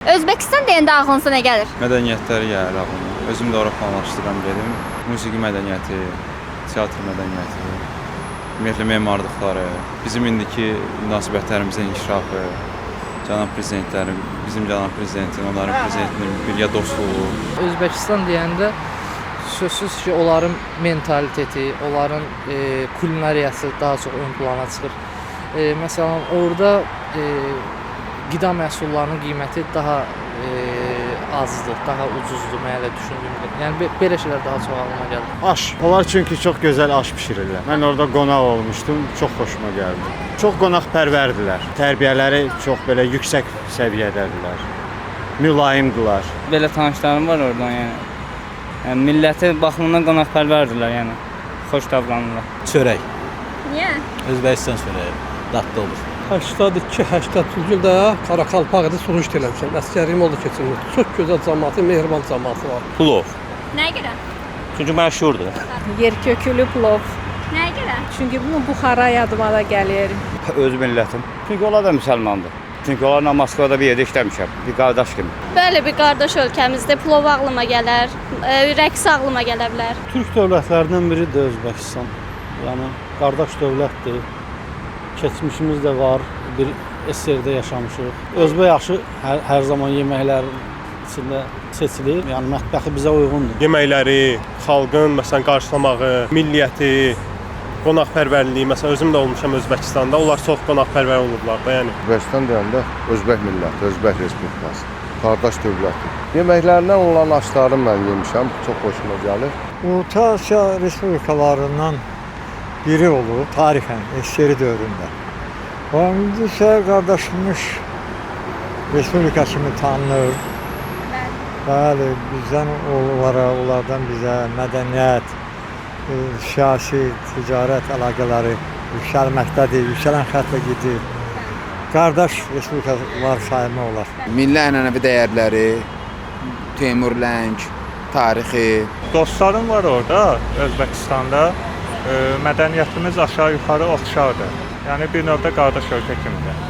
Özbəkistan deyəndə ağlınıza nə gəlir? Mədəniyyətləri gəlir ağlıma. Özüm də ora planlaşdırıram gedim. Musiqi mədəniyyəti, teatr mədəniyyəti, ümumiyyətlə memarlıqları, bizim indiki münasibətlərimizin inkişafı, cənab prezidentlərin, bizim cənab prezidentin, onların prezidentinin birgə dostluğu. Özbəkistan deyəndə sözsüz ki, onların mentaliteti, onların kulinariyası daha çox ön plana çıxır. Məsələn, orada qida məhsullarının qiyməti daha azdır, daha ucuzdur mən elə düşündüyüm qədər. Yəni belə şeylər daha çox ağlıma gəlir. Aş. Onlar çünki çox gözəl aş bişirirlər. Mən orada qonaq olmuşdum, çox xoşuma gəldi. Çox qonaqpərvərdirlər. Tərbiyələri çox belə yüksək səviyyədədirlər. Mülayimdilər. Belə tanışlarım var oradan yəni. Yəni milləti baxımından qonaqpərvərdirlər yəni. Xoş davranırlar. Çörək. Niyə? Özbəkistan çörəyi. Dadlı olur. 82-83-cü ildə Karakalpaqda sürüş eləmişəm. Əsgərliyim oldu keçirmiş. Çox gözəl cəmaatı, mehriban cəmaatı var. Plov. Nəyə görə? Çünki məşhurdur. Yerkökülü plov. Nəyə görə? Çünki bu Buxara yadıma da gəlir. Öz millətim. Çünki onlar da müsəlmandır. Çünki onlarla Moskvada bir yerdə işləmişəm, bir qardaş kimi. Bəli, bir qardaş ölkəmizdə plov ağlıma gələr, rəqs ağlıma gələ bilər. Türk dövlətlərindən biridir Özbəkistan. Yəni qardaş dövlətdir. Keçmişimiz də var, bir SSR-də yaşamışıq. Özbək aşı hər zaman yeməklərin içində seçilir. Yəni mətbəxi bizə uyğundur. Yeməkləri, xalqın məsələn qarşılamağı, milliyyəti, qonaqpərvərliyi, məsələn özüm də olmuşam Özbəkistanda, onlar çox qonaqpərvər olublar da, yəni. Özbəkistan deyəndə Özbək milləti, Özbək Respublikası, qardaş dövləti. Yeməklərindən olan aşlarını mən yemişəm, çox xoşuma gəlir. Orta Asiya respublikalarından biri olub tarixən SSR dövründə. İndi isə qardaşımız respublika kimi tanınır. Bəli, bizdən onlara, onlardan bizə mədəniyyət, siyasi, ticarət əlaqələri yüksəlməkdədir, yüksələn xəttlə gedir. Qardaş respublikalar sayılmaq olar. Milli ənənəvi dəyərləri, Teymur Ləng, tarixi. Dostlarım var orada, Özbəkistanda. Mədəniyyətimiz aşağı-yuxarı oxşardır. Yəni bir növdə qardaş ölkə kimidir.